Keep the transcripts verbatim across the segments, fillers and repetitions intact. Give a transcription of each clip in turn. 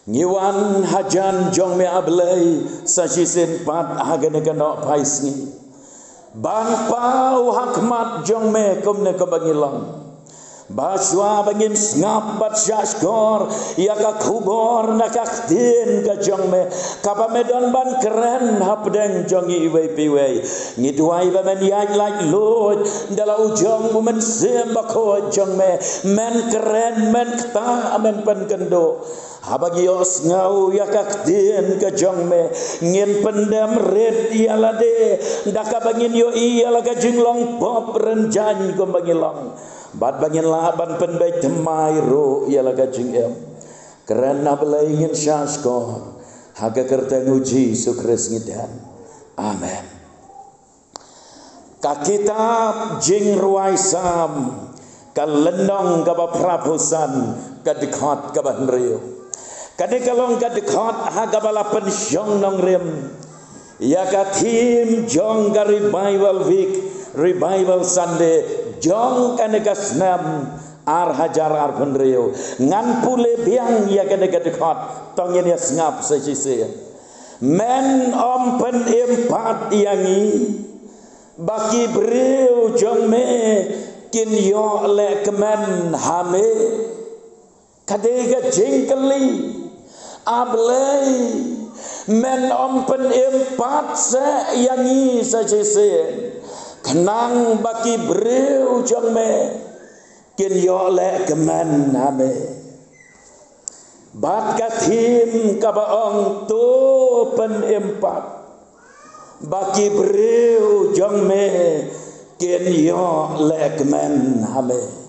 Ngi wan hajan jong me, A Blei, sa shisien pat ha kane ka nohphaisngi, ban paw ha khmat jong me kumne kumba ngi long. Ba shuwa ba ngin sngap bad shahshkor ïa ka khubor na ka ktien ka jong me, kaba me don ban kren hapdeng jong ngi iwei pa iwei, ngi duwai ba men ïaid laitluid da la u jong u Mynsiem Bakhuid jong me, men kren, men ktah, men pynkynduh. Haba ngi ïohsngew ïa ka ktien ka jong me, ngin pyndem rit ïa lade da kaba ngin ïohi ïa la ka jinglong pop rynjang kumba ngi long, bad ba ngin lah ban pynbeit thymmai ruh ïa la ka jingim. Kren, A Blei, ngin shahshkor, ha ka kyrteng U Jisu Khrist ngi don. Amen. Ka kitab Jingrwai Salm, ka lynnong kaba phraphew san, ka dkhot kaba hynriew. Kane ka long ka dkhot ha kaba la pynshong nongrim ïa ka theme jong ka Revival Week, Revival Sunday jong kane ka snem ar hajar arphew hynriew. Ngan pule biang ïa kane ka dkhot, to ngin ïa sngap sa shisien. Men ym pynim pat ïa ngi ba ki briew jong me kin ïoh lehkmen ha me. Ka dei ka jingkylli. A Blei, men ym pynim pat seh ïa ngi sa shisien, khnang ba ki briew jong me kin ïoh lehkmen ha me. Bad ka theme kaba ong, to pynim pat ba ki briew jong me kin ïoh lehkmen ha me.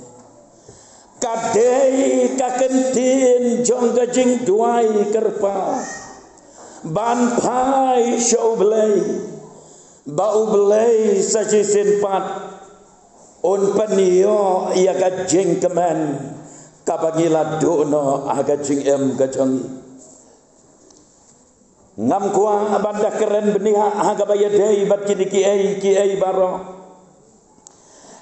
Ka dei ka kyntien jong ka jingduwai kyrpad ban phai sha U Blei, ba U Blei sa shisien pat un pynïoh ïa ka jingkmen kaba ngi la duh noh ha ka jingim ka jong ngi. Ngam kwah ban da kren bniah ha kaba ïadei bad kine kiei kiei baroh.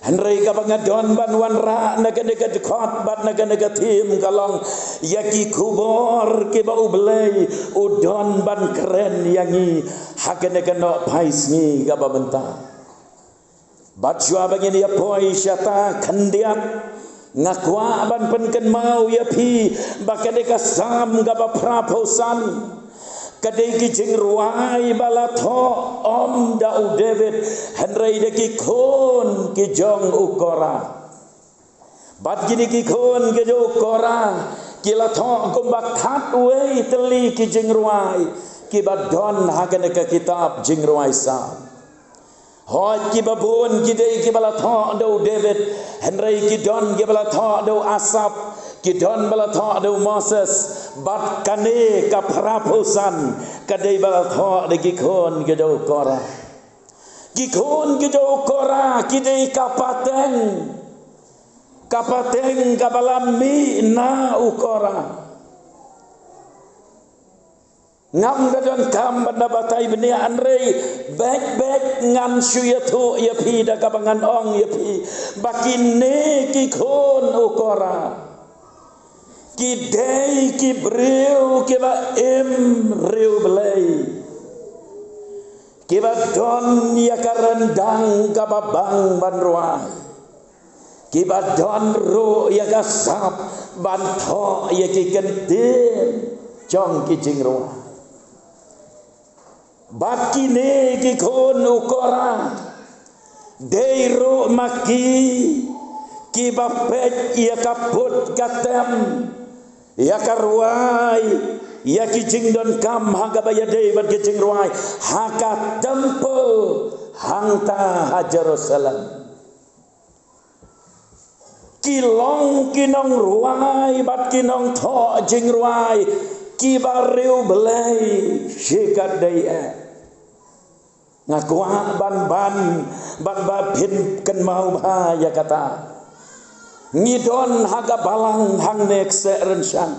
Hynrei kaba nga don ban wanrah na kane ka dkhot bad na kane ka theme ka long, ïa ki khubor kiba U Blei u don ban kren ïa ngi ha kane ka nohphaisngi kaba mynta. Bad shuwa ba ngin ïa poi shata khyndiat, nga kwah ban pynkynmaw ïa phi ba kane ka Salm kaba phraphew san, ka dei ki jingrwai ba la thoh ym da u David, hynrei da ki khun ki jong u Korah. Bad kine ki khun ki jong u Korah ki la thoh kumba khatwei tylli ki jingrwai kiba don ha kane ka kitab Jingrwai Salm. Hooid, kiba bun ki dei kiba la thoh da u David, hynrei ki don kiba la thoh da u Asaph, ki don ba la thoh da u Moses, bad kane ka phraphew san ka dei ba la thoh da ki khun ki jong u Korah. Ki khun ki jong u Korah ki dei ka pateng, ka pateng kaba la mih na u Korah. Ngam da donkam ban da batai bniah, hynrei beit beit ngan shu ïathuh ïa phi da kaba ngan ong ïa phi ba kine ki khun u Korah ki dei ki briew kiba im riewblei, kiba don ïa ka ryndang kaba bang ban rwai, kiba don ruh ïa ka sap ban thoh ïa ki kyntien jong ki jingrwai. Bad kine ki khun u Korah dei ruh ma ki kiba peit ïa ka put ka tem, ïa ka rwai, ïa ki jingdonkam ha kaba ïadei bad ki jingrwai ha ka temple hangta ha Jerusalem. Ki long ki nongrwai bad ki nongthoh jingrwai kiba riewblei shikatdei eh. Nga kwah ban ban bad ba phin kynmaw bha ïa kata. Ngi don ha ka balang hangne kseh rynsan.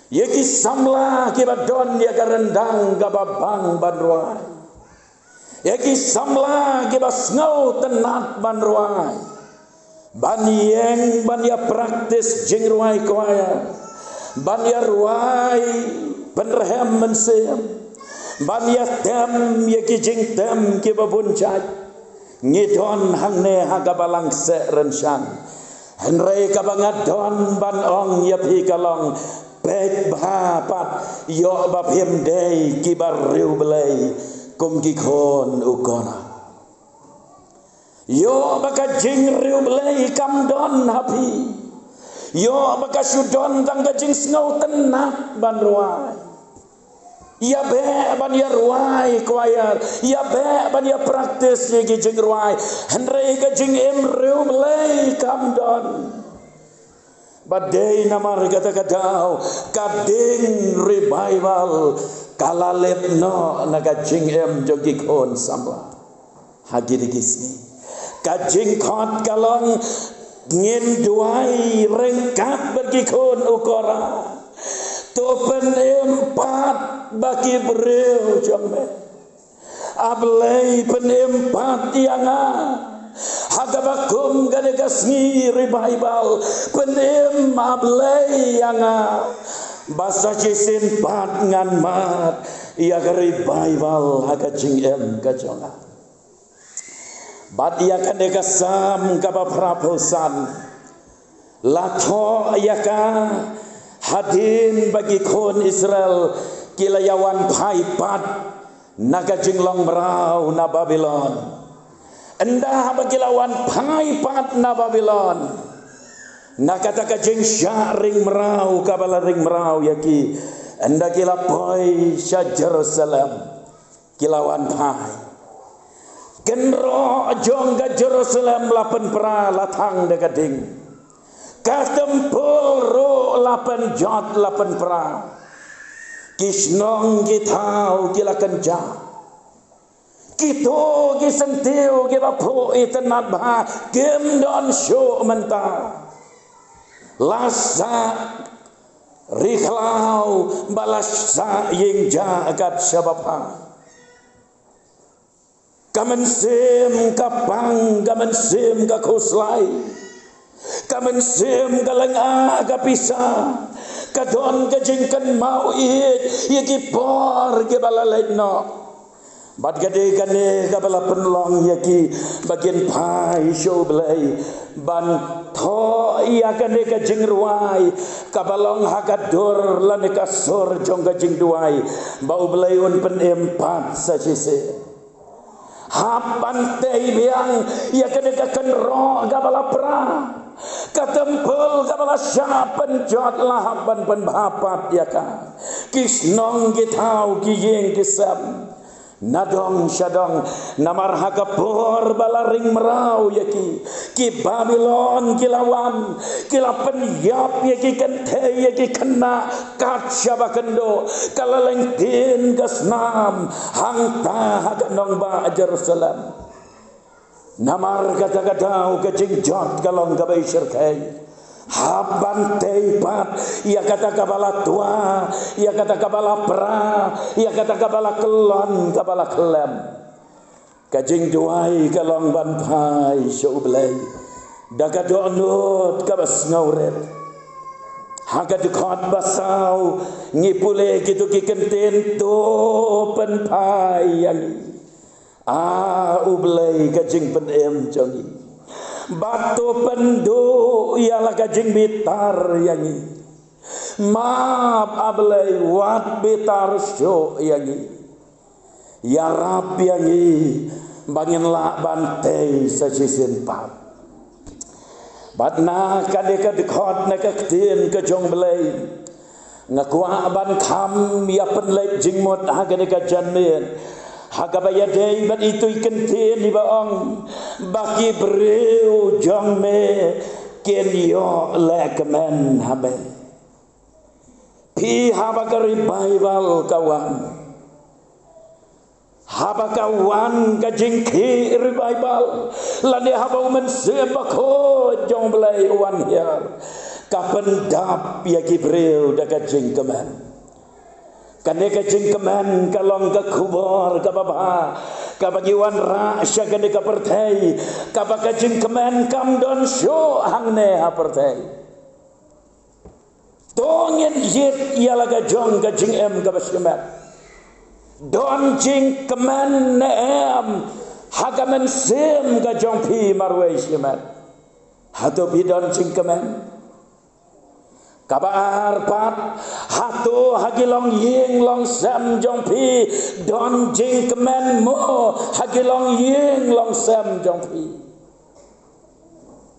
Ïa ki samla kiba don ïa ka ryndang kaba bang ban rwai, ïa ki samla kiba sngewtynnat ban rwai, ban ïeng ban ïa practice jingrwai choir, Ban ïa rwai pynrhem mynsiem, ban ïa tem ïa ki jingtem kiba bun jait. Ngi don hangne ha ka balang seh rynshang. Hynrei kaba nga don ban ong ïa phi ka long, peit bha pat, ïoh ba phim dei kiba riewblei kum ki khun u Korah. Ïoh ba ka jingriewblei kam don ha phi. Ïoh ba ka shu don tang ka jingsngewtynnat ban rwai. Ïa beh ban ïa rwai choir, ïa beh ban ïa practice ïa ki jingrwai. Hynrei ka jingim riewblei kam don. Ba dei namar kata ka daw, ka ding revival ka la leit noh na ka jingim jong ki khun samla ha kine ki sngi. Ka jingkhot ka long, ngin duwai ryngkat bad ki khun u Korah. To pynim pat ba ki briew jong me. A Blei, pynim pat ïa nga ha kaba kum kane ka sngi revival. Pynim, a Blei, ïa nga ba sa shisien pat ngan mad ïa ka revival ha ka jingim ka jong nga. Bad ïa kane ka Salm kaba phra phew san, la thoh ïa ka hadien ba ki khun Israel ki la ïa wan phai pat na ka jinglong mraw na Babilon. Ynda ba ki la wan phai pat na Babilon, na kata ka jingshah ring mraw kaba la ring mraw ïa ki, ynda ki la poi sha Jerusalem, ki la wan phai. Kynroh jong ka Jerusalem la pynpra, la thang da ka ding. Ka templ ruh la pynjot, la pynpra. Ki shnong ki thaw ki la kynjah. Kito ki syntiew kiba phuh itynnad bha kim don shuh mynta. La sah ri khlaw bad la sah ïing jah kat shaba phai. Ka mynsiem ka pang, ka mynsiem ka khuslai, ka mynsiem ka lynga, ka pisa, ka don ka jingkynmaw ïeit ïa ki por kiba la leit noh. Bad ka dei kane kaba la pynlong ïa ki ba kin phai sha U Blei ban thoh ïa kane ka jingrwai kaba long ha ka dur lane ka sur jong ka jingduwai, ba U Blei un pynim pat sa shisien. Hap ban tei biang ïa kane ka kynroh kaba la pra. Ka templ kaba la shah pynjot la hap ban pynbha pat ïa ka. Ki shnong ki thaw, ki ïing ki sem, na dong sha dong, namar ha ka por ba la ring mraw ïa ki, ki Babilon ki la wan, ki la pynïap ïa ki kynthei ïa ki khynnah kat shaba kynduh, ka la lyngngoh ka snam hangta ha ka nongbah Jerusalem. Namar kata ka daw ka jingjot ka long kaba i shyrkhei. Hap ban tei pat ïa kata kaba la twa, ïa kata kaba la pra, ïa kata kaba la kyllon, kaba la khyllem. Ka jingduwai ka long ban phai sha U Blei da ka dohnud kaba sngewrit. Ha ka dkhot ba saw ngi pule kito ki kyntien, to pynphai ïa ngi, a U Blei, ka jingpynim jong ngi. Bad to pynduh ïa la ka jingbitar ïa ngi. Map, a Blei, wat bitar shuh ïa ngi. Ïarap ïa ngi ba ngin lah ban tei sa shisien pat. Bad na kane ka dkhot, na ka ktien ka jong U Blei, nga kwah ban kham ïa pynleit jingmut ha kane ka janmiet ha kaba ïadei bad itu i kyntien iba ong, ba ki briew jong me kin ïoh lehkmen ha me. Phi, haba ka revival ka wan, haba ka wan ka jingkhih revival, lane haba U Mynsiem Bakhuid jong U Blei u wan hiar, ka pyndap ïa ki briew da ka jingkmen. Kane ka jingkmen ka long ka khubor kaba bha kaba ngi wanrah sha kane ka pyrthei, kaba ka jingkmen kam don shuh hangne ha pyrthei. To ngin jied ïa la ka jong ka jingim kaba shimet. Don jingkmen ne em ha ka mynsiem ka jong phi marwei shimet? Hato phi don jingkmen? Kaba ar pat, hato ha ki longïing longsem jong phi don jingkmen mo ha ki longïing longsem jong phi?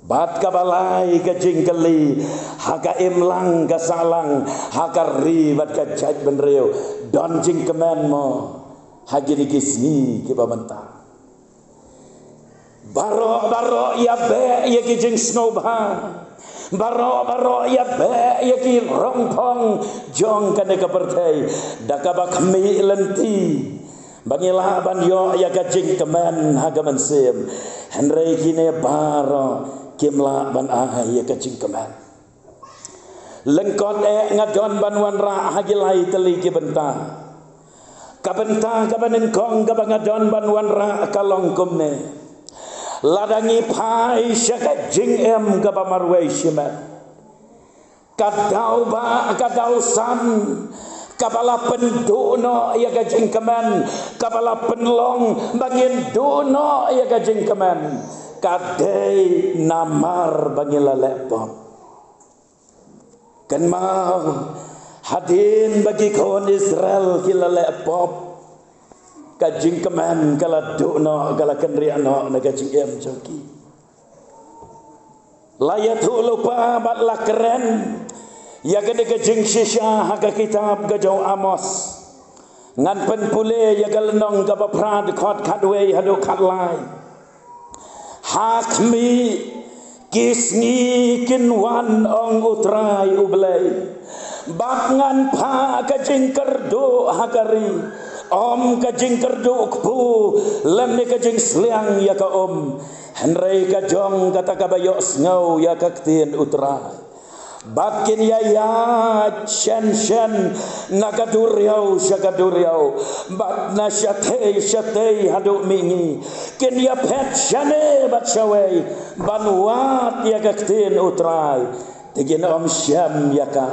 Bad kaba lai ka jingkylli, ha ka imlang ka sahlang, ha ka ri bad ka jaitbynriew, don jingkmen mo ha kine ki sngi kiba mynta? Baroh baroh ïa beh ïa ki jingsngewbha, baroh baroh ïa beh ïa ki rongphong jong kane ka pyrthei da kaba khmih lynti, ba ngi lah ban ïoh ïa ka jingkmen ha ka mynsiem. Hynrei kine baroh kim lah ban ai ïa ka jingkmen. Lyngkot eh nga don ban wanrah ha ki lai tylli ki bynta. Ka bynta kaba nyngkong kaba nga don ban wanrah ka long kumne: lada ngi phai sha ka jingim kaba marwei shimet, ka daw ba, ka daw san kaba la pynduh noh ïa ka jingkmen, kaba la pynlong ba ngin duh noh ïa ka jingkmen, ka dei namar ba ngi la leh pop. Kynmaw, hadien ba ki khun Israel ki la leh pop, ka jingkmen ka la duh noh, ka la kynriah noh na ka jingim jong ki. La ïathuh lypa bad la kren ïa kane ka jingshisha ha ka kitab ka jong u Amos. Ngan pynpule ïa ka lynnong kaba phra, dkhot khatwei haduh khatlai. Ha khmih, ki sngi kin wan, ong U Trai U Blei, bad ngan phah ka jingkyrduh ha ka ri, ym ka jingkyrduh kpu lymne ka jingsliang ïa ka um. Hynrei ka jong kata kaba ïohsngew ïa ka ktien U Trai, bad kin ïa ïaid shen shen na ka duriaw sha ka duriaw, bad na shatei shatei haduh mihngi, kin ïa phet shane bad shawei ban wad ïa ka ktien U Trai, te kin ym shem ïa ka.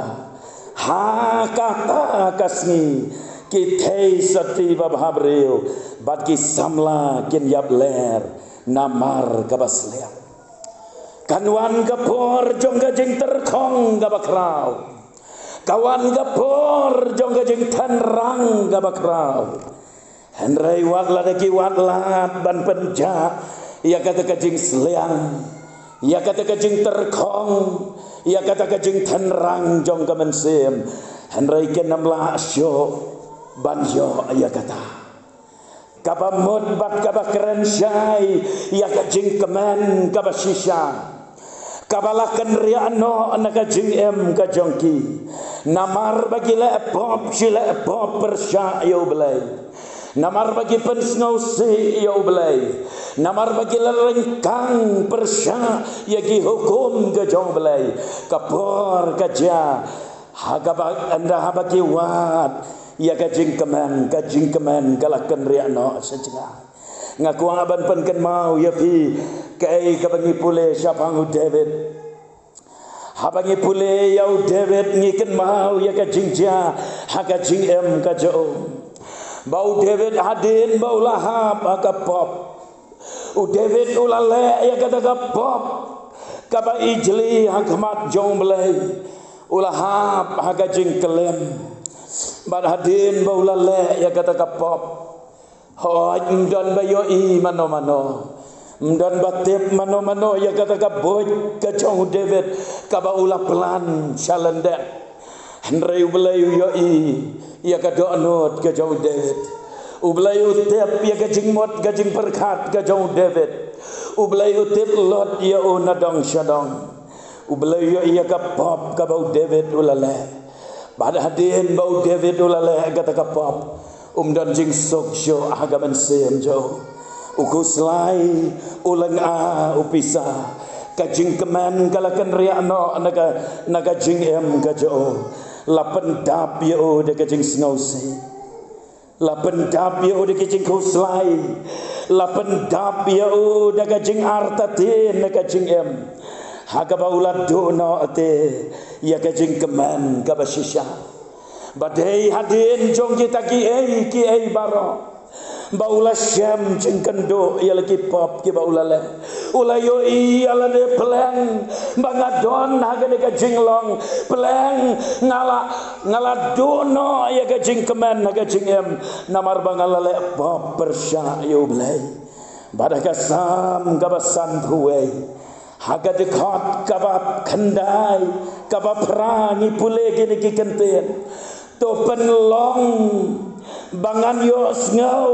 Ha kata ka sngi ki thei sotti babha briew, bad ki samla kin ïap ler namar kaba sliang. Kan wan ka por jong ka jingtyrkhong kaba khraw. Ka wan ka por jong ka jingthnrang kaba khraw. Hynrei wat lada ki wad lad ban pynjah ïa kata ka jingsliang, ïa kata ka jingtyrkhong, ïa kata ka jingthnrang jong ka mynsiem, hynrei kin ym lah shuh ban ïoh ïa kata. Kaba mut bad kaba kren shai ïa ka jingkmen kaba shisha, kaba la kynriah noh na ka jingim ka jong ki. Namar ba ki leh pop, shi leh pop pyrshah ïa U Blei. Namar ba ki pynsngewsih ïa U Blei. Namar ba ki la ryngkang pyrshah ïa ki hukum ka jong U Blei. Ka por ka jia ha kaba ynda haba ki wad ïa ka jingkmen, ka jingkmen ka la kynriah noh sha jngai. Nga kwah ban pynkynmaw ïa phi kaei kaba ngi pule shaphang u David. Haba ngi pule ïa u David ngi kynmaw ïa ka jingjia ha ka jingim ka jong u. Ba u David hadien ba u la hap ha ka pop, u David u la leh ïa kata ka pop kaba ijli ha khmat jong U Blei. U la hap ha ka jingklim. Bad hadien ba u la leh ïa kata ka pop, hooid, ym don ba ïohi mano mano. Ym don ba tip mano mano ïa kata ka buit ka jong u David kaba u la plan sha lyndet. Hynrei U Blei u ïohi ïa ka dohnud ka jong u David. U Blei u tip ïa ka jingmut ka jingpyrkhat ka jong u David. U Blei u tip lut ïa u na dong sha dong. U Blei u ïohi ïa ka pop kaba u David u la leh. Bad hadien ba u David u la leh kata ka pop, um don jingsuk shuh ha ka mynsiem jong u. U khuslai, u lynga, u pisa. Ka jingkmen ka la kynriah noh na ka, na ka jingim ka jong u. La pyndap ïa u da ka jingsngewsih. La pyndap ïa u da ka jingkhuslai. La pyndap ïa u da ka jingartatien na ka jingim. Ha kaba u la duh noh te ïa ka jingkmen kaba shisha. Ba dei hadien jong kita kiei kiei baroh ba u la shem jingkynduh ïa la ki pop kiba u la leh. U la ïohi ïa lade pleng ba nga don ha kane ka jinglong, pleng nga la, nga la duh noh ïa ka jingkmen ha ka jingim namar ba nga la leh pop pyrshah ïa U Blei. Bad ha ka Salm kaba sanphew wei, ha ka dkhot kaba khyndai, kaba phra ngi pule kine ki kyntien: To pynlong ba ngan ïohsngew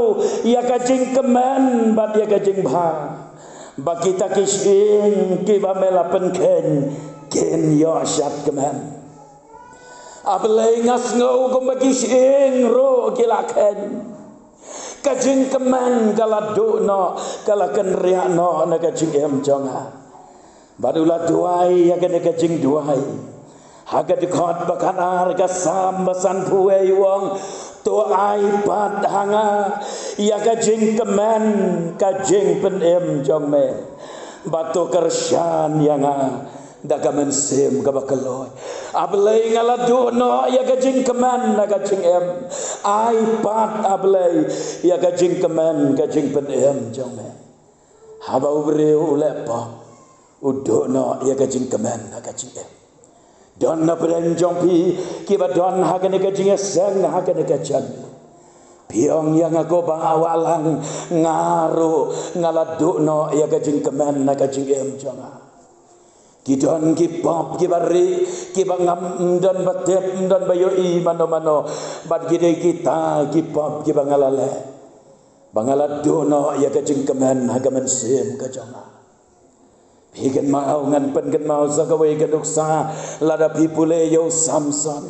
ïa ka jingkmen bad ïa ka jingbha, ba kita ki shyieng kiba me la pynkheiñ kin ïoh shad kmen. A Blei, nga sngew kumba ki shyieng ruh ki la kheiñ. Ka jingkmen ka la duh noh, ka la kynriah noh na ka jingim jong nga. Bad u la duwai ïa kane ka jingduwai ha ka dkhot ba khatar ka Salm ba sanphew wei, u ong: To ai pat ha nga ïa ka jingkmen ka jingpynim jong me, bad to kyrshan ïa nga da ka mynsiem kaba kylluid. A Blei, nga la duh noh ïa ka jingkmen na ka jingim. Ai pat, A Blei, ïa ka jingkmen ka jingpynim jong me. Haba u briew u leh pop, u duh noh ïa ka jingkmen na ka jingim. Don na pdeng jong phi kiba don ha kane ka jingïaseng ha kane ka janmiet. Phi ong ïa nga ko Bah Wahlang, nga ruh nga la duh noh ïa ka jingkmen na ka jingim jong nga. Ki don ki pop kiba rieh, kiba ngam don ba tip, ym don ba ïohi mano mano. Bad ki dei kita ki pop kiba nga la leh ba nga la duh noh ïa ka jingkmen ha ka mynsiem ka jong nga. Phi kynmaw, ngan pynkynmaw sa kawei ka nuksa, lada phi pule ïa u Samson.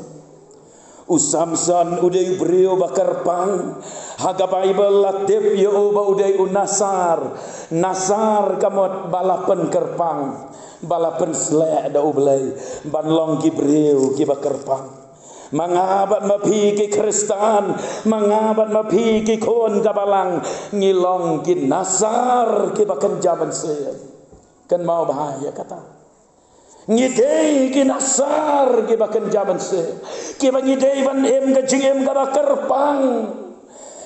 U Samson u dei u briew ba kyrpang. Ha ka Baibl la tip ïa u ba u dei u Nasar. Nasar ka mut ba la pynkyrpang, ba la pynsleh da U Blei ban long ki briew kiba kyrpang. Ma nga bad ma phi ki Khristan, ma nga bad ma phi ki khun ka Balang, ngi long ki Nasar kiba kynja mynsiem. Kynmaw bha ïa kata. Ngi dei ki Nasar kiba kynja mynsiem, kiba ngi dei ban im ka jingim kaba kyrpang.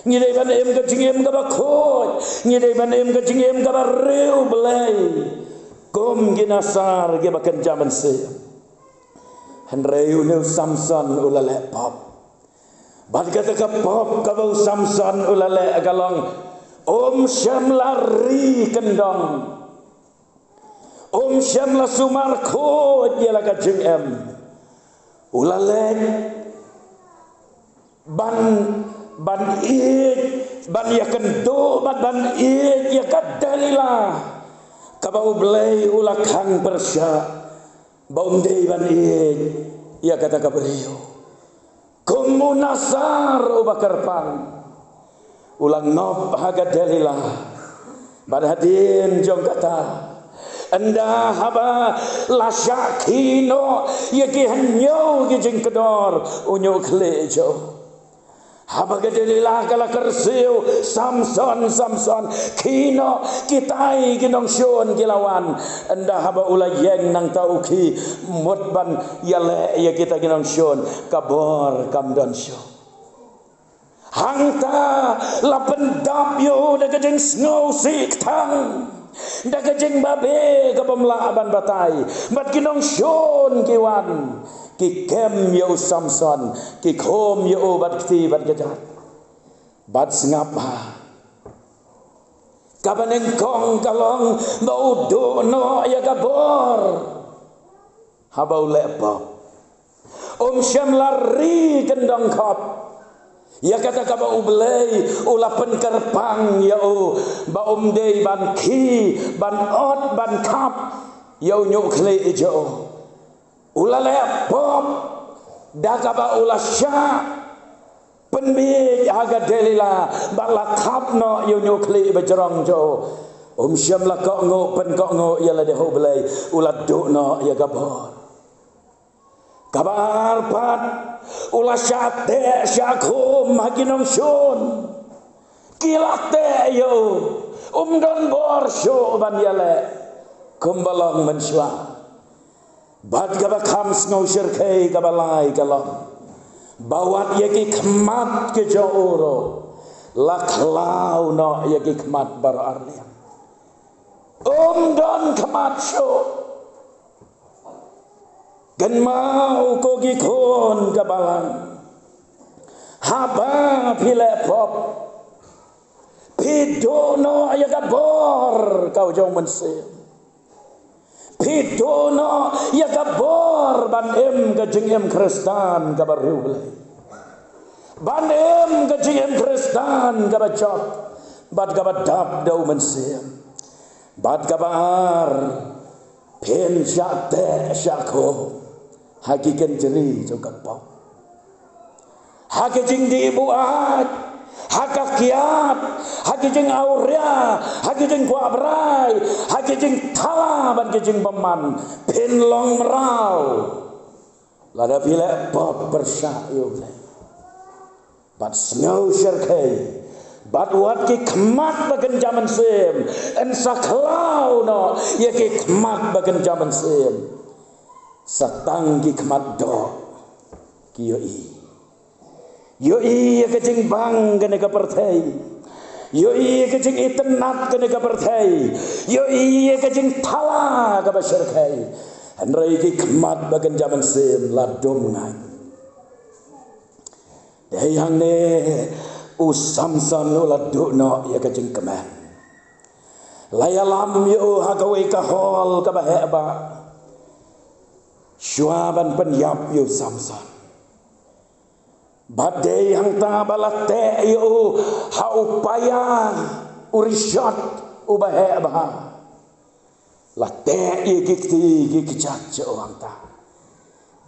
Ngi dei ban im ka jingim kaba khuid. Ngi dei ban im ka jingim kaba riewblei kum ki Nasar kiba kynja mynsiem. Hynrei une u Samson u la leh pop. Bad kata ka pop kaba u Samson u la leh ka long, um shym la ri kyndong. Um shym la sumar khuid ïa la ka jingim. U la leh ban, ban ïeit, ban ïakynduh, ban, ban ïeit ïa ka Delila, kaba U Blei u la khang pyrshah ba um dei ban ïeit ïa kata ka briew. Kum u Nasar uba kyrpang, u la ngop ha ka Delila. Bad hadien jong kata, ynda haba la shah khie noh ïa ki hynñiew ki jingkdor u ñiuhkhlieh jong u. Haba ka Delila ka la kyrsiew, Samson, Samson, khie noh, kitai ki nongshun ki la wan. Ynda haba u la ïeng nangta u khie, mut ban ïaleh ïa kita ki nongshun, ka bor kam don shuh. Hangta la pyndap ïa u da ka jingsngewsih kthang, da ka jingbabe ka bym lah ban batai. Bad ki nongshun ki wan, ki kem ïa u Samson, ki khum ïa u bad kti bad kjat. Bad sngap bha, kaba nyngkong ka long ba u duh noh ïa ka bor haba u leh pop. Um shym la ri kyndong khop ïa kata kaba U Blei u la pynkyrpang ïa u, ba um dei ban khie, ban ot, ban khap ïa u ñiuhkhlieh jong u. U la leh pop da kaba u la shah pynbiej ha ka Delila bad la khap noh ïa u ñiuhkhlieh bajrong jong u. Um shym la kohnguh pynkohnguh ïa lade ha U Blei, u la duh noh ïa ka bor. Kaba ar pat, u la shah teh shah khum ha ki nongshun. Ki la teh ïa u, um don bor shuh ban ïaleh kumba long mynshuwa. Bad kaba kham sngewshyrkhei kaba lai ka long ba wat ïa ki khmat ki jong u ruh la khlaw noh ïa ki khmat baroh arliang. Um don khmat shuh. Kynmaw ko ki khun ka balang, haba phi leh pop, phi duh noh ïa ka bor ka jong u Mynsiem. Phi duh noh ïa ka bor ban im ka jingim Khristan kaba riewblei, ban im ka jingim Khristan kaba jop bad kaba dap da u Mynsiem. Bad kaba ar, phin shah teh shah khum ha ki kynjri jong ka pop, ha ki jingdih buaid, ha ka kiad, ha ki jingawria, ha ki jingkwah brai, ha ki jingthala bad ki jingbymman. Phin long mraw lada phi leh pop pyrshah ïa u Blei. Bad sngewshyrkhei, bad wat ki khmat ba kynja mynsiem, yn sa khlaw noh ïa ki khmat ba kynja mynsiem. Sa tang ki khmat doh ki ïohi. Ïohi ïa ka jingbang kane ka pyrthei. Ïohi ïa ka jingitynnad kane ka pyrthei. Ïohi ïa ka jingthala kaba shyrkhei. Hynrei ki khmat ba kynja mynsiem la dum ngaiñ. Dei hangne u Samson u la duh noh ïa ka jingkmen. La ïalam ïa u ha kawei ka hall kaba heh bha shuwa ban pynïap ïa u Samson. Bad dei hangta ba la teh ïa u ha u paia, u rishot uba heh bha. La teh ïa ki kti ki kjat jong u hangta.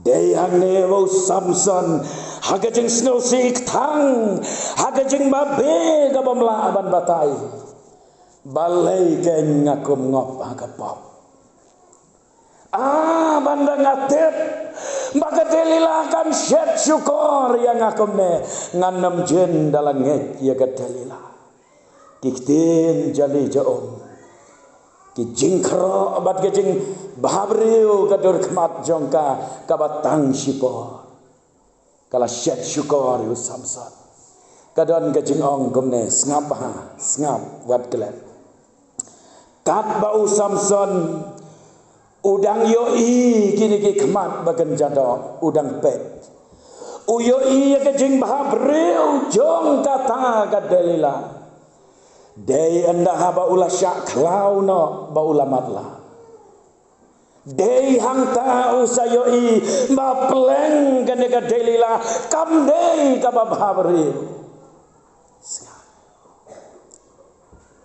Dei hangne ba u Samson, ha ka jingsngewsih kthang, ha ka jingbabe kabym lah ban batai, balei kein nga kum ngop ha ka pop. Ah, ban da nga tip ba ka Delila kan shet shukor ïa nga kumne, ngan ym jin da la ngeit ïa ka Delila. Ki ktien jali ja um, ki jingkhroh bad ki jingbhabriew ka dur khmat jong ka kaba tang shipor. Ka la shet shukor ïa u Samson. Ka don ka jingong kumne, sngap bha, sngap wat klet. Katba u Samson u dang ïohi kine ki khmat ba kynja doh, u dang peit. U ïohi ïa ka jingbhabriew jong kata ka Delila. Dei ynda haba u la shah khlaw noh ba u la matlah. Dei hangta u sa ïohi ba pleng kane ka Delila kam dei kaba bhabriew.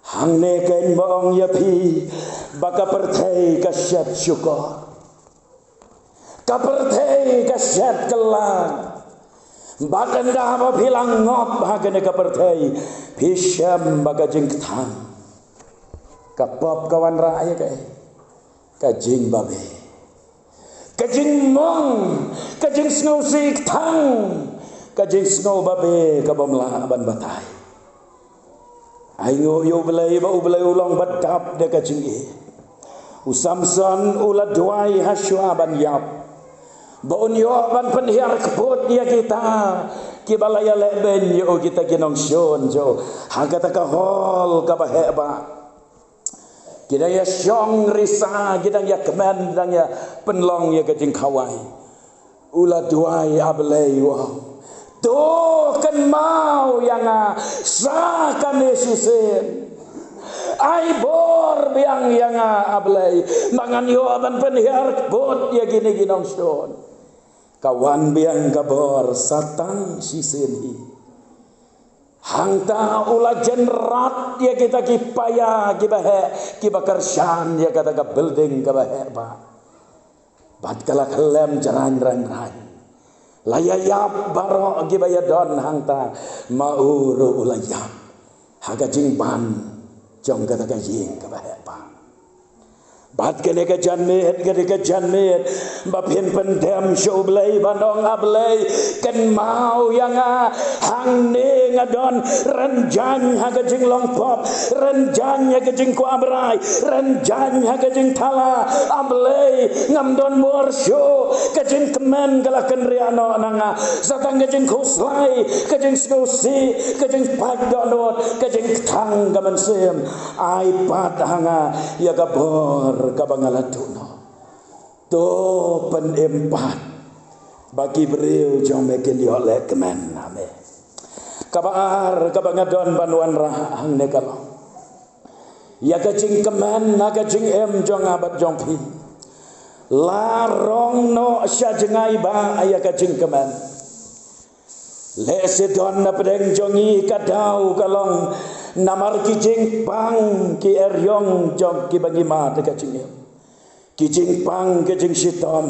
Hangne kein ba ong ïa phi ba ka pyrthei ka shet shukor. Ka pyrthei ka shet kylla. Bad ynda ba phi la ngop ha kane ka pyrthei, phi shem ba ka jingkthang, ka pop ka wanrah ïa kaei? Ka jingbabe. Ka jingmong, ka jingsngewsih kthang, ka jingsngew babe kabym lah ban batai. Ai nguh ïa u Blei ba u Blei u long ba dap da ka jingïeit. U Samson u la duwai ha shuwa ban ïap, ba un ïoh ban pynhiar kput ïa kita kiba la ïalehbeiñ ïa u, kita ki nongshun jong u ha kata ka hall kaba heh bha. Ki dang ïa shong risa, ki dang ïa kmen, dang ïa pynlong ïa ka jingkhawai. U la duwai, A Blei, u ong, to kynmaw ïa nga sa kane shisien. Ai bor biang ïa nga, A Blei, ba ngan ïoh ban pynhiar kput ïa kine ki nongshun. Ka wan biang ka bor sa tang shisien hi. Hangta u la jynrat ïa kita ki paia kiba heh, kiba kyrshan ïa kata ka building kaba heh bha. Bad ka la khlem jrang rang rang. La ïa ïap baroh kiba ïa don hangta, ma u ruh u la ïap ha ka jingban jong kata ka ïing kaba heh bha. Bad kane ka janmiet, kane ka janmiet ba phin pyndem sha U Blei, ban ong, A Blei, kynmaw ïa nga, hangne nga don. Rynjang ha ka jinglong pop, rynjang ha ka jingkwah brai, rynjang ha ka jingthala. A Blei, ngam don bor shuh. Ka jingkmen ka la kynriah noh na nga. Sa tang ka jingkhuslai, ka jingsngewsih, ka jingpait dohnud, ka jingkthang ka mynsiem. Ai pat ha nga ïa ka bor kaba nga la duh noh. To pynim pat ba ki briew jong me kin ïoh lehkmen ha me. Kaba ar kaba nga don ban wanrah hangne ka long ïa ka jingkmen ha ka jingim jong nga bad jong phi. La rong noh sha jngai ba ïa ka jingkmen. Lehse don na pdeng jong ngi ka daw ka long namar ki jingpang ki eriong jong kiba ngi mad ka jingim. Ki jingpang ki jingshitom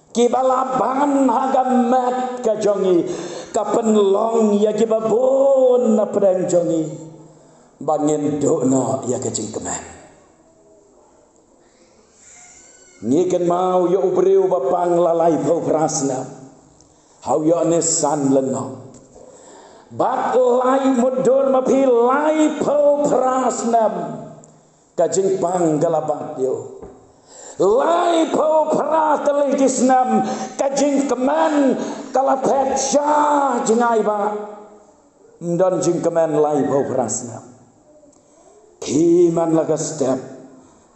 kiba la ban ha ka met ka jong ngi ka pynlong ïa kiba bun na pdeng jong ngi ba ngin duh noh ïa ka jingkmen. Ngi kynmaw ïa u briew ba pang la laiphew phra snem. Ha u ïoh ne san lynnong. Bad lai mutdur ma phi laiphew phra snem. Ka jingpang ka la bat ïa u. Laiphew phra tylli ki snem ka jingkmen ka la thet sha jngai ba. Ym don jingkmen laiphew phra snem. Khie man la ka step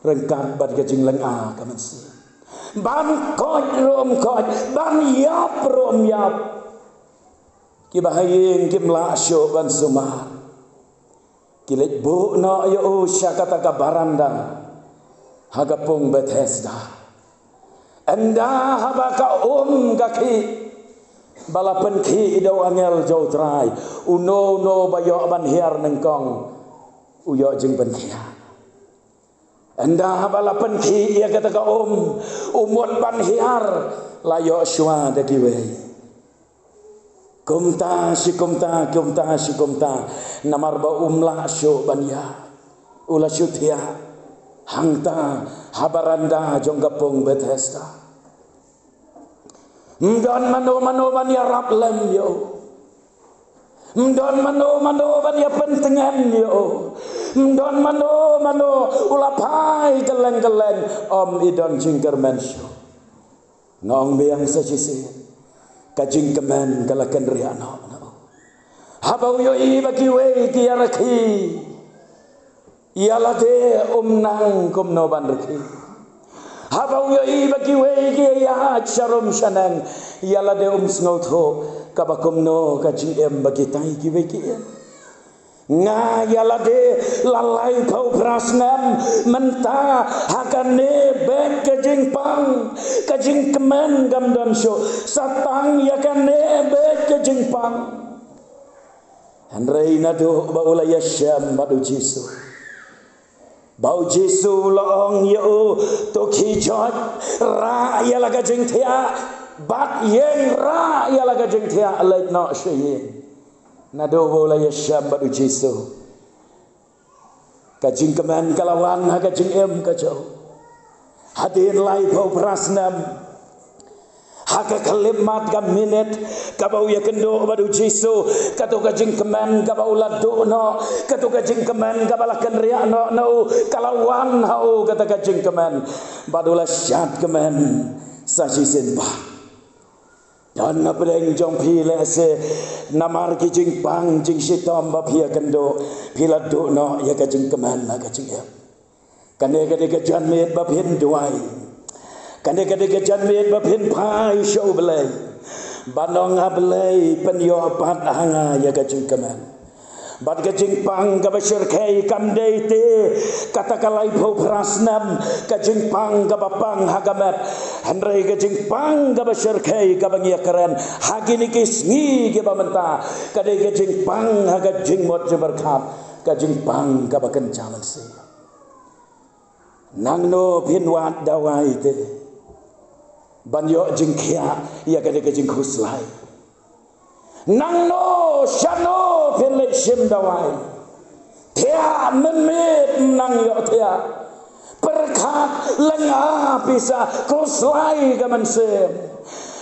ryngkat bad ka jinglynga ka mynsiem. Ban koit ruh ym koit, ban ïap ruh ym ïap. Kiba ha ïing kim lah shuh ban sumar. Ki leit buh noh ïa u sha kata ka baranda ha ka pung Bethesda. Ynda haba ka um ka khih ba la pynkhih da u angel jong U Trai, uno uno ba ïoh ban hiar nyngkong u ïoh jingpynkhiah. Ynda haba la pynkhih ïa kata ka um, u mut ban hiar la ïoh shuwa da kiwei. Kumta shi kumta, kumta shi kumta, namar ba um lah shuh ban ïa, u la shu thiah hangta ha baranda jong ka pung Bethesda. Ym don mano mano ban ïarap lem ïa u. Ym don mano mano ban ïa pyntngen ïa u. Ym don mano mano u la phai kylleng kylleng, ym i don jingkyrmen shuh. Nga ong biang sa shisien, ka jingkmen ka la kynriah noh na u. Haba u ïohi ba kiwei ki ïa rkhie, ïa lade um nang kumno ban rkhie. Haba u ïohi ba kiwei ki ïa ïaid sharum shaneng, ïa lade um sngewthuh kaba kumno ka jingim ba kitai kiwei ki im. Nga ïa lade la laiphew phra snem mynta ha kane beit ka jingpang, ka jingkmen kam don shuh, sa tang ïa kane beit ka jingpang. Hynrei naduh ba u la ïashem bad U Jisu, ba U Jisu u la ong ïa u, to khie joit, rah ïa la ka jingthiah, bad ïeng rah ïa la ka jingthiah, leit noh sha ïing. Naduh ba u la ïashem bad U Jisu, ka jingkmen ka la wan ha ka jingim ka jong u. Hadien laiphew phra snem, ha ka khyllipmat ka minit kaba u ïakynduh bad U Jisu, kato ka jingkmen kaba u la duh noh, kato ka jingkmen kaba la kynriah noh na u, ka la wan ha u kata ka jingkmen. Bad u la shad kmen sa shisien pat. Don na pdeng jong phi lehse namar ki jingpang jingshitom ba phi ïakynduh, phi la duh noh ïa ka jingkmen ha ka jingim. Kane ka dei ka janmiet ba phin duwai. Kane ka dei ka janmiet ba phin phai sha U Blei, ban ong, A Blei, pynïoh pat ha nga ïa ka jingkmen. Bad ka jingpang kaba shyrkhei kam dei te kata ka laiphew phra snem, ka jingpang kaba pang ha ka met. Hynrei ka jingpang kaba shyrkhei kaba ngi ïakren ha kine ki sngi kiba mynta, ka dei ka jingpang ha ka jingmut jingpyrkhat, ka jingpang kaba kynja mynsiem. Nangno phin wad dawai te ban ïoh jingkhiah ïa kane ka jingkhuslai? Nangno, shano phin leit shim dawai? Thiah mynmiet, nang ïoh thiah. Pyrkhat lynga pisa, khuslai ka mynsiem.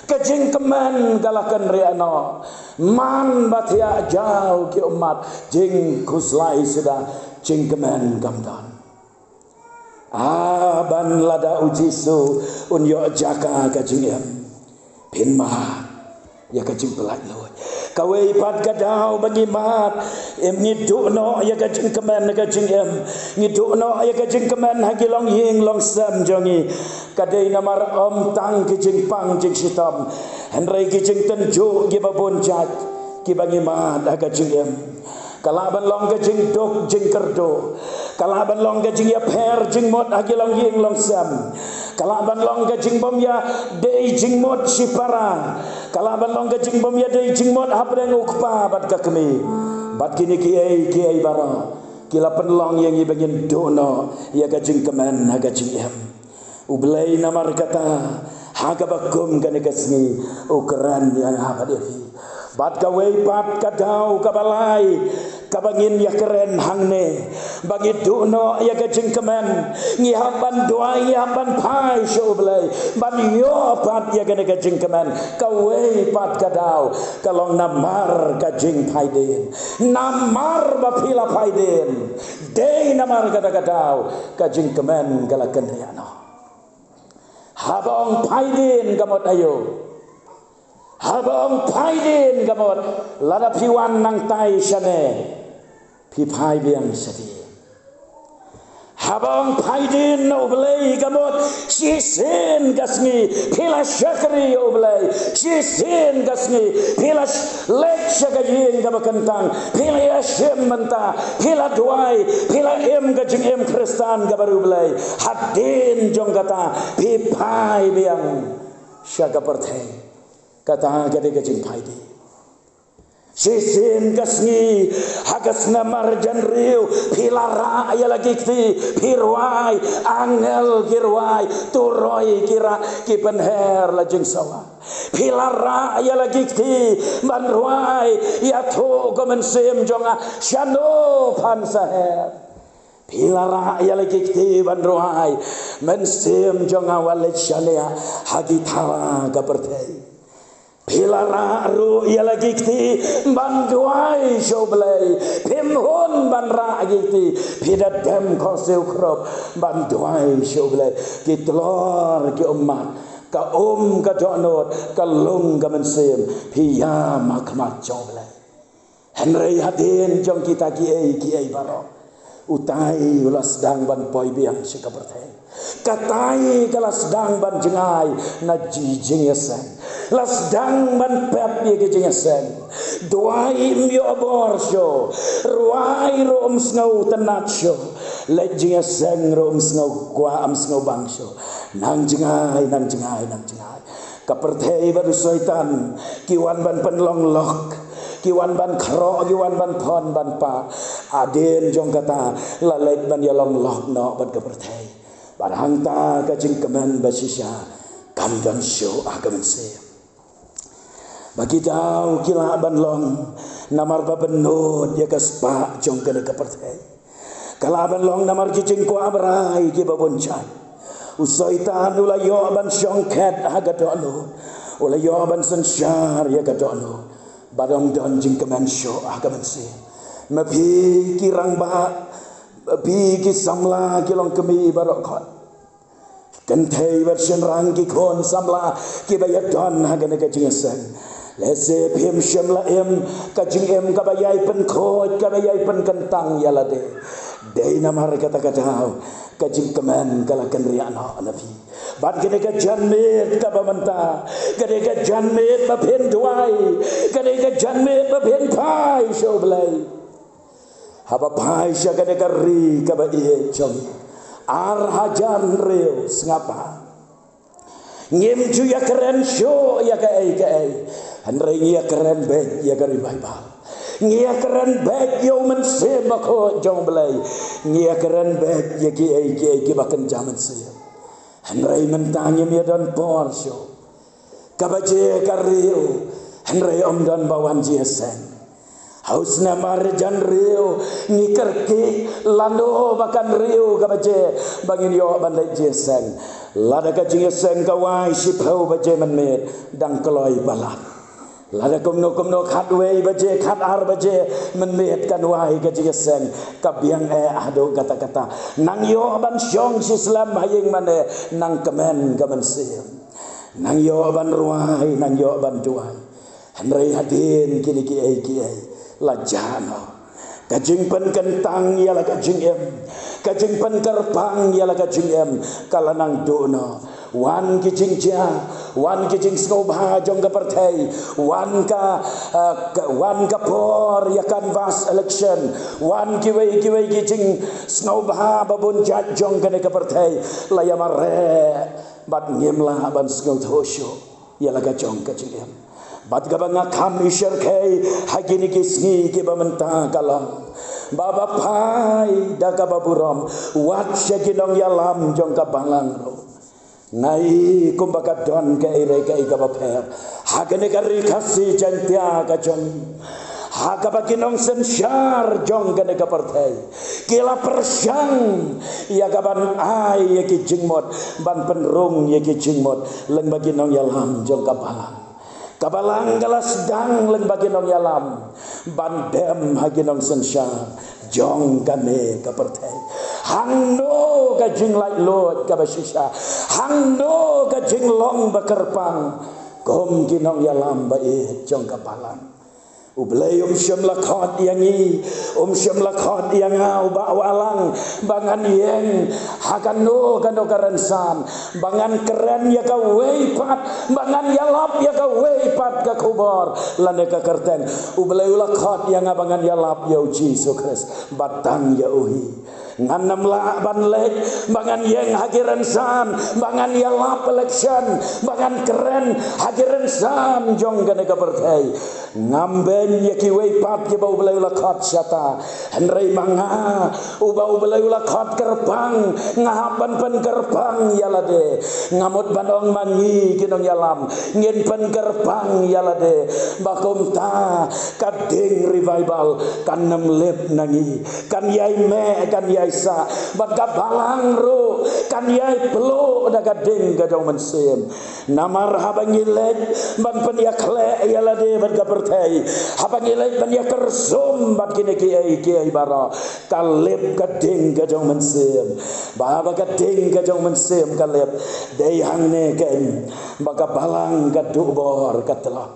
Ka jingkmen ka la kynriah noh. Man ba thiah jaw ki ummat, jingkhuslai suda, jingkmen kam don. Ah, ban lada u Jisu un ïoh jaka ka jingim, phin mad ïa ka jingpyllait luid. Kawei pat ka daw ba ngi mad, em, ngi duh noh ïa ka jingkmen ha ka jingim. Ngi duh noh ïa ka jingkmen ha ki longïing longsem jong ngi. Ka dei namar ym tang ki jingpang jingshitom, hynrei ki jingtynjuh kiba bun jait kiba ngi mad ha ka jingim. Ka lah ban long ka jingduk jingkyrduh. Ka lah ban long ka jingïapher jingmut ha ki longïing longsem. Ka lah ban long ka jingbym ïadei jingmut shipara. Ka lah ban long ka jingbym ïadei jingmut hapdeng u kpa bad ka kmie. Bad kine kiei kiei baroh ki la pynlong ïa ngi ba ngin duh noh ïa ka jingkmen ha ka jingim. U Blei namar kata, ha kaba kum kane ka sngi, u kren ïa nga bad ïa phi. Bad kawei pat ka daw kaba lai kaba ngin ïakren hangne, ba ngi duh noh ïa ka jingkmen. Ngi hap ban duwai, ngi hap ban phai sha u Blei ban ïoh pat ïa kane ka jingkmen. Kawei pat ka daw ka long namar ka jingphaidien. Namar ba phi la phaidien, dei namar kata ka daw ka jingkmen ka la kynriah noh. Haba ong phaidien ka mut aïu? Haba ong phaidien ka mut, lada phi wan nangtai shane, phi phai biang shadien. Haba ong phaidien na u Blei ka mut, shisien ka sngi phi la shakri ïa u Blei, shisien ka sngi phi la sh- leit sha ka ïing kaba kyntang, phi la ïashim bynta, phi la duwai, phi la im ka jingim Khristan kaba riewblei. Hadien jong kata phi phai biang sha ka pyrthei. Kata ka dei ka jingphaidien. Shisien ka sngi ha ka snem ar hajar hynriew, phi la rah ïa la ki kti, phi rwai, angel ki rwai, turoi ki rah, ki pynher la jingsawa. Phi la rah ïa la ki kti ban rwai, ïathuh ko mynsiem jong nga shano phan sa her. Phi la rah ïa la ki kti ban rwai, mynsiem jong nga wat leit shaniah ha ki thaw ka pyrthei. Phi la rah ruh ïa la ki kti ban duwai sha u Blei. Phim hun ban rah ki kti, phi da dem khohsiew khrup ban duwai sha u Blei. Ki tlor ki ummat, ka um ka dohnud, ka lung ka mynsiem, phi ïam ha khmat jong u Blei. Hynrei hadien jong kita kiei kiei baroh, utai u la sdang ban poi biang sha ka pyrthei. Katai ka la sdang ban jngai na ji jingïaseng. La sdang ban pep ïa ka jingïaseng. Duwai ym ïoh bor shuh. Rwai ruh ym sngew tynnat shuh. Leit jingïaseng ruh ym sngew kwah, ym sngew bang shuh. Nang jngai, nang jngai, nang jngai. Ka pyrthei bad u Soitan ki wan ban pynlong lok, ki wan ban khroh, ki wan ban phon ban pah. Hadien jong kata la leit ban ïalong lok noh bad ka pyrthei. Bad hangta ka jingkmen ba shisha kam don shuh ha ka mynsiem. Ba ki daw ki lah ban long namar ba bynnud ïa ka spah jong kane ka pyrthei. Ka lah ban long namar ki jingkwah brai kiba bun jait. U Soitan u la ïoh ban shong khet ha ka dohnud. U la ïoh ban synshar ïa ka dohnud. Bad ym don jingkmen shuh ha ka mynsiem. Ma phi ki rangbah, ma phi ki samla ki longkmie baroh khoit. Kynthei bad shynrang, ki khun samla kiba ïadon ha kane ka jingïaseng. Lehse phim shym la im ka jingim kaba ïai pynkhuid, kaba ïai pynkyntang ïa lade. Dei namar kata ka daw ka jingkmen ka la kynriah noh na phi. Bad kane ka janmiet kaba mynta, kane ka janmiet ba phin duwai, kane ka janmiet ba phin phai sha u Blei. Haba phai sha kane ka ri kaba ïeit jong ngi, ar hajar hynriew sngap bha. Ngim ju ïakren shuh ïa kaei kaei, hynrei ngi ïakren beit ïa ka revival. Ngi ïakren beit ïa u Mynsiem Bakhuid jong u Blei. Ngi ïakren beit ïa kiei kiei kiba kynja mynsiem. Hynrei mynta ngim ïadon por shuh. Kaba jia ka riew, hynrei ym don ba wan jingïaseng. Ausna marjan riew ngi kyrkieh lano ba kan riew ka baje ba ngin ïoh ban leit jingïaseng. Lada ka jingïaseng ka wai shiphew baje mynmiet dang kloi palat. Lada kumno kumno khatwei baje khatar baje mynmiet kan wai ka jingïaseng, ka biang eh haduh katta katta. Nang ïoh ban shong shi slem ha ïing mane, nang kmen ka mynsiem. Nang ïoh ban rwai, nang ïoh ban duwai. Hynrei hadien kine kiei kiei la jah noh. Ka jingpynkyntang ïa la ka jingim, ka jingpynkyrpang ïa la ka jingim ka la nang duh noh. Wan ki jingjia, wan ki jingsngewbha jong ka pyrthei, wan ka, eh, ka wan ka por ïa canvass election, wan kiwei kiwei ki jingsngewbha ba bun jait jong kane ka pyrthei la ïa mareh bad ngim lah ban sngewthuh shuh ïa la ka jong ka jingim. Bad kaba nga kham ïa shyrkhei ha kine ki sngi kiba mynta ka long ba, ba phai da kaba burom wat sha ki nongïalam jong ka balang ruh. Nga i kumba ka don kaei re kaei kaba pher ha kane ka Ri Khasi Jaiñtia ka jong, ha kaba ki nongsynshar jong kane ka pyrthei ki la pyrshang ïa ka ban ai ïa ki jingmut, ban pynrung ïa ki jingmut lyngba ki nongïalam jong ka balang. Ka balang ka la sdang lyngba ki nongïalam ban dem ha ki nongsynshar jong kane ka pyrthei. Hangno ka jinglaitluid kaba shisha, hangno ka jinglong ba kyrpang kum ki nongïalam ba ïeit jong ka balang. U Blei um shym la khot ïa ngi, um shym la khot ïa nga u Bah Wahlang ba ngan ïeng ha kano kano ka rynsan, ba ngan kren ïa kawei pat, ba ngan ïalap ïa kawei pat ka khubor lane ka kyrteng. U Blei u la khot ïa nga ba ngan ïalap ïa u Jisu Khrist bad tang ïa u hi. Ngan ym lah ban leit ba ngan ïeng ha ki rynsan, ba ngan ïalap election, ba ngan kren ha ki rynsan jong kane ka pyrthei. Ngam beiñ ïa kiwei pat kiba U Blei u la khot shata. Hynrei ma nga, uba U Blei u la khot kyrpang, nga hap ban pynkyrpang ïa lade. Nga mut ban ong ma ngi ki nongïalam, ngin pynkyrpang ïa lade ba kumta ka ding revival kan ym lip na ngi. Kan ïai meh, kan ïai sah, bad ka balang ruh kan ïai pluh da ka ding ka jong u Mynsiem. Namar haba ngi leit ban pynïakhleh ïa lade bad ka pyrthei, haba ngi leit ban ïakyrsum bad kine kiei kiei baroh, ka lip ka ding ka jong u Mynsiem. Ba haba ka ding ka jong u Mynsiem ka lip, dei hangne keiñ ba ka balang ka duh bor ka tlot.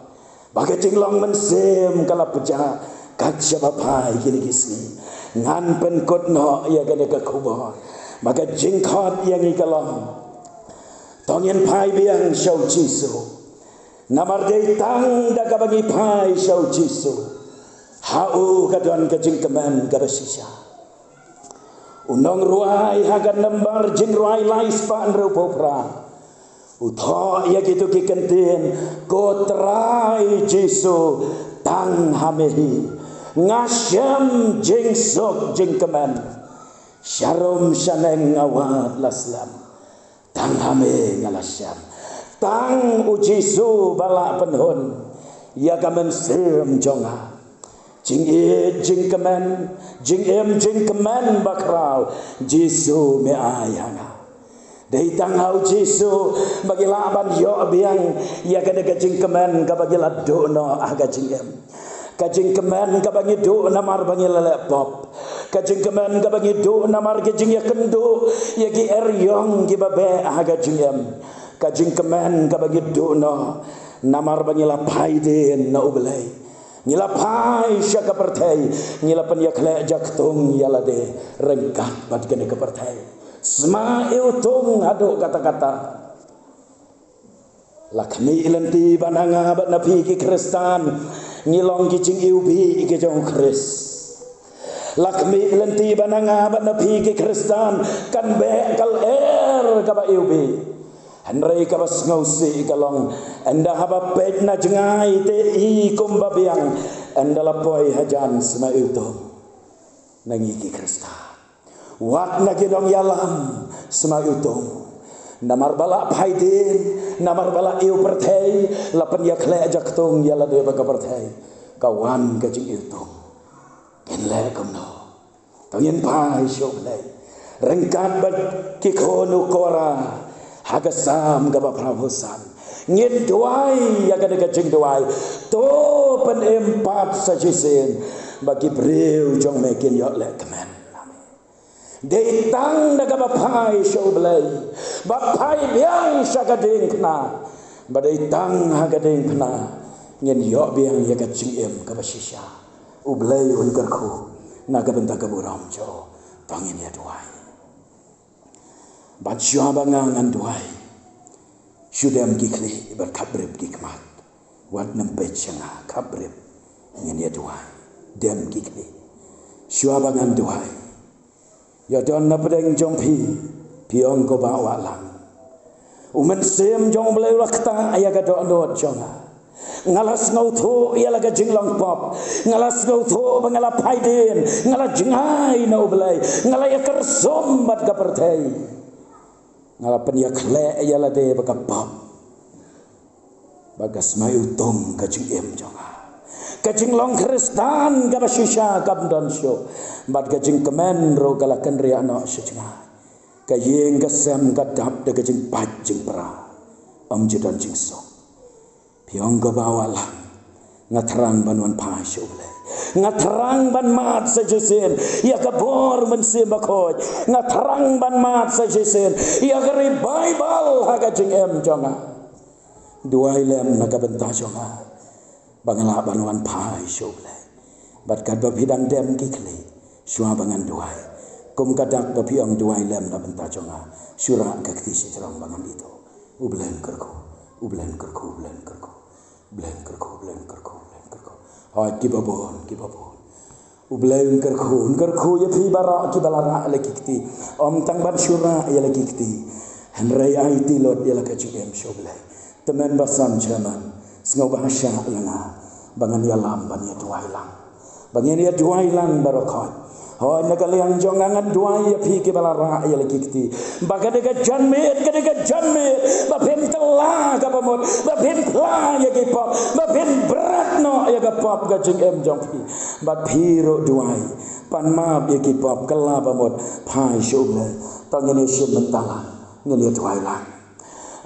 Ba ka jinglong mynsiem ka la pjah kat shaba phai kine ki sngi. Ngan pynkut noh ïa kane ka khubor ba ka jingkhot ïa ngi ka long, to ngin phai biang sha u Jisu. Namar dei tang da kaba ngi phai sha u Jisu, ha u ka don ka jingkmen kaba shisha. U nongrwai ha ka nambar jingrwai lai spah hynriewphew phra u thoh ïa kito ki kyntien: Ko Trai Jisu, tang ha me hi nga shem jingsuk jingkmen. Sharum shaneng nga wad la slem, tang ha me nga la shem. Tang u Jisu ba lah pynhun ïa ka mynsiem jong nga. Jingïeit jingkmen, jingim jingkmen bakhraw, Jisu me ai ha nga. Dei tang ha u Jisu ba ngi lah ban ïoh biang ïa kane ka jingkmen kaba ngi la duh noh ha ka jingim. Ka jingkmen kaba ngi duh namar ba ngi la leh pop. Ka jingkmen kaba ngi duh namar ka jingïakynduh ïa ki eriong kiba beh ha ka jingim. Ka jingkmen kaba ngi duh noh namar ba ngi la phai dien na U Blei. Ngi la phai sha ka pyrthei, ngi la pynïakhleh jaktung ïa lade ryngkat bad kane ka pyrthei. Sma iwtung haduh katta katta. La khmih lynti ba na nga bad na phi ki Khristan ngi long ki jingiwbih ki jong u Khrist. La khmih lynti ba na nga bad na phi ki Khristan kan beh ka lyer kaba iwbih. Hynrei kaba sngewsih ka long, ynda haba peit na jngai te i kumba biang, ynda la poi hajan sma iwtung na ngi ki Khristan. Wat na ki nongïalam sma iwtung. Namar ba la phai dien, namar ba la ïew pyrthei, la pynïakhleh jaktung ïa lade bad ka pyrthei. Ka wan ka jingiwtung. Ngin leh kumno? To ngin phai sha U Blei ryngkat bad ki khun u Korah ha ka Salm kaba phra phew san. Ngin duwai ïa kane ka jingduwai: To pynim pat sa shisien ba ki briew jong me kin ïoh lehkmen. Dei tang da kaba phai sha U Blei, ba phai biang sha ka diengphna, ba dei tang ha ka diengphna ngin ïoh biang ïa ka jingim kaba shisha. U Blei un kyrkhu na ka bynta ka burom jong u. To ngin ïa duwai. Bad shuwa ba nga ngan duwai, shu dem ki khlieh bad khapbrip ki khmat. Wat nym peit sha nga, khapbrip. Ngin ïa duwai. Dem ki khlieh. Shuwa ba ngan duwai, ïa don na pdeng jong phi, phi ong ko Bah Wahlang, U Mynsiem jong U Blei u la ktah ïa ka dohnud jong nga. Nga la sngewthuh ïa la ka jinglong pop. Nga la sngewthuh ba nga la phai dien. Nga la jngai na U Blei. Nga la ïa kyrsum bad ka pyrthei. Nga la pynïakhleh ïa lade bad ka pop. Bad ka smai utum ka jingim jong nga. Ka jinglong Khristan kaba shisha kam don shuh. Bad ka jingkmen ruh ka la kynriah noh sha jngai. Ka ïing ka sem ka dap da ka jingpait jingpra. Ym ju don jingsuk. Phi ong ko Bah Wahlang, nga thrang ban wan phai sha U Blei. Nga thrang ban mad sa shisien ïa ka bor Mynsiem Bakhuid. Nga thrang ban mad sa shisien ïa ka revival ha ka jingim jong nga. Duwai lem na ka bynta jong nga ba nga lah ban wan phai sha U Blei. Bad katba phi dang dem ki khlieh, shuwa ba ngan duwai, kum ka dak ba phi ong, duwai lem na bynta jong nga. Shu rah ka kti shajrong ba ngan ithuh. U Blei un kyrkhu, U Blei un kyrkhu, U Blei un kyrkhu. U Blei un kyrkhu, U Blei un kyrkhu, U Blei un kyrkhu. Hooid, kiba bun, kiba bun. U Blei un kyrkhu, un kyrkhu ïa phi baroh kiba la rah ïa la ki kti. Ym tang ban shu rah ïa la ki kti, hynrei aiti lut ïa la ka jingim sha U Blei. Tymmen Basan Chairman, sngewbha shah ïa nga ba ngan ïalam ban ïa duwai lang. Ba ngin ïa duwai lang baroh khoit. Hooid, na ka liang jong nga ngan duwai ïa phi kiba la rah ïa la ki kti, ba ka dei ka janmiet, ka dei ka janmiet ba phin kylla kaba mut, ba phin phla ïa ki pop, ba phin bret noh ïa ka pop ka jingim jong phi. Bad phi ruh duwai, pan map ïa ki pop, kylla ba mut, phai sha U Blei. To ngin ïa shim bynta lang, ngin ïa duwai lang.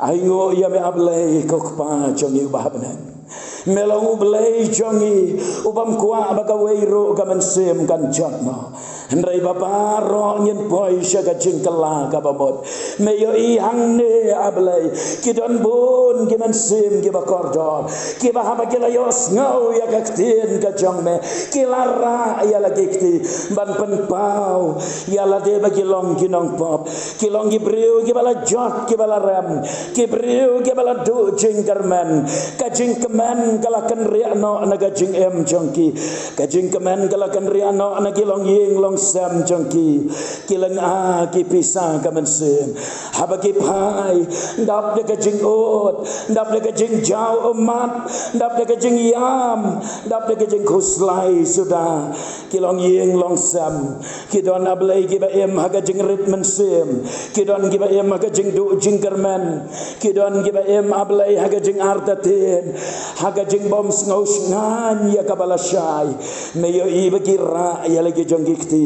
Ainguh ïa me A Blei, ko Kpa jong ngi uba ha bneng. Me long U Blei jong ngi, u bym kwah ba kawei ruh ka mynsiem kan jot noh. Hynrei ba baroh ngin poi sha ka jingkylla kaba mut. Me ïohi hangne A Blei, ki don bun ki mynsiem kiba kordor, kiba haba ki la ïohsngew ïa ka ktien ka jong me, ki la rah ïa la ki kti ban pynpaw ïa lade ba ki long ki nongpop. Ki long ki briew kiba la jot, kiba la rem, ki briew kiba la duh jingkyrmen. Ka jingkmen ka la kynriah noh na ka jingim jong ki. Ka jingkmen ka la kynriah noh na ki longïing longsem jong ki. Ki lynga ki pisa ka mynsiem. Haba ki phai, dap da ka jingud, dap da ka jingjaw ummat, dap da ka jingïam, dap da ka jingkhuslai suda. Ki longïing longsem, ki don A Blei kiba im ha ka jingrit mynsiem, ki don kiba im ha ka jingduh jingkyrmen, ki don kiba im A Blei ha ka jingartatien, ha ka jingbym sngewshngaiñ ïa kaba lashai. Me ïohi ba ki rah ïa la ki jong ki kti.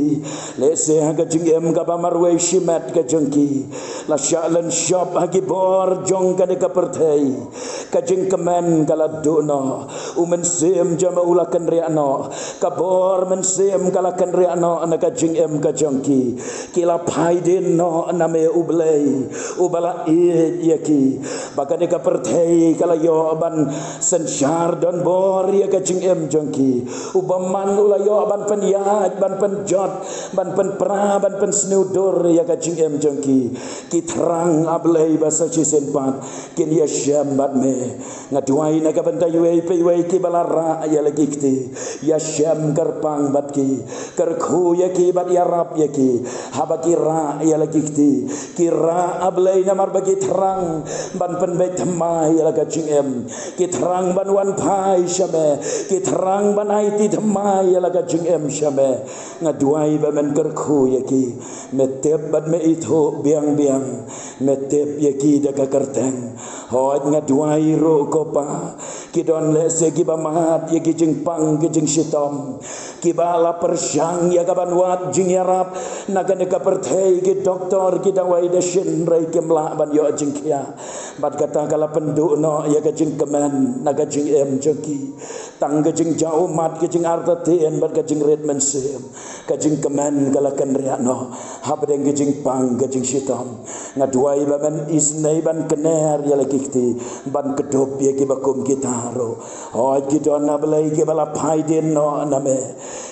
Lehse ha ka jingim kaba marwei shimet ka jong ki, la shah lynshop ha ki bor jong kane ka pyrthei. Ka jingkmen ka la duh noh. U Mynsiem jong me u la kynriah noh. Ka bor mynsiem ka la kynriah noh na ka jingim ka jong ki. Ki la phai dien noh na me U Blei uba la ïeit ïa ki. Ba kane ka pyrthei ka la ïoh ban synshar donbor ïa ka jingim jong ki. U bymman u la ïoh ban pynïaid, ban pynjot, ban pynpra, ban pynsniew dur ïa ka jingim jong ki. Ki thrang A Blei ba sa shisien pat kin ïashem bad me. Nga duwai na ka bynta iwei pa iwei kiba la rah ïa la ki kti. Ïashem kyrpang bad ki. Kyrkhu ïa ki bad ïarap ïa ki. Haba ki rah ïa la ki kti, ki rah A Blei namar ba ki thrang ban pynbeit thymmai ïa la ka jingim. Ki thrang ban wan phai sha me. Ki thrang ban aiti thymmai ïa la ka jingim sha me. Nga duwai ba men kyrkhu ïa ki. Me tip bad me ithuh biang biang. Me tip ïa ki da ka kyrteng. Hooid, nga duwai ruh ko Pa, Ki don lehse kiba mad ïa ki jingpang ki jingshitom, kiba la pyrshang ïa ka ban wad jingïarap na kane ka pyrthei, ki doktor ki dawai da shynrei kim lah ban ïoh jingkhia. Bad kata ka la pynduh noh ïa ka jingkmen na ka jingim jong ki. Tang ka jingjaw ummat, ka jingartatien bad ka jingrit mynsiem, ka jingkmen ka la kynriah noh hapdeng ka jingpang ka jingshitom. Nga duwai ba men isynei ban kner ïa la ki kti, ban kdup ïa kiba kum kita ruh. Hooid, ki don, A Blei, kiba la phai dien noh na me,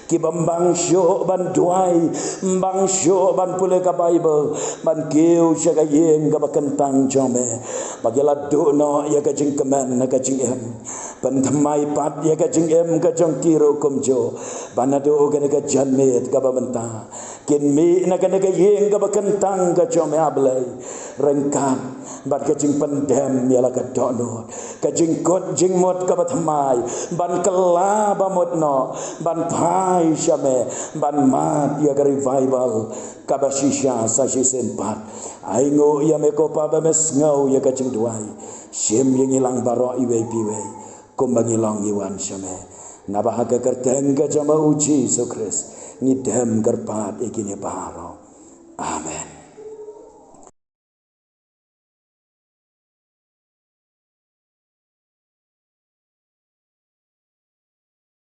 kiba ym bang shuh ban duwai, ym bang shuh ban pule ka Baibl, ban kiew sha ka ïing kaba kyntang jong me. Ba ki la duh noh ïa ka jingkmen na ka jingim. Pynthymmai pat ïa ka jingim ka jong ki ruh kumjuh, ba naduh kane ka janmiet kaba mynta kin mih na kane ka ïing kaba kyntang ka jong me, A Blei, ryngkat bad ka jingpyndem ïa la ka dohnud, ka jingkut jingmut kaba thymmai, ban kylla ba mut noh, ban phai sha me, ban mad ïa ka revival kaba shisha sa shisien pat. Ainguh ïa me ko Pa ba me sngew ïa ka jingduwai. Shim ïa ngi lang baroh iwei pa iwei, kumba ngi long ngi wan sha me. Naba ha ka kyrteng ka jong me, U Jisu Khrist, ngi dem kyrpad ïa kine baroh.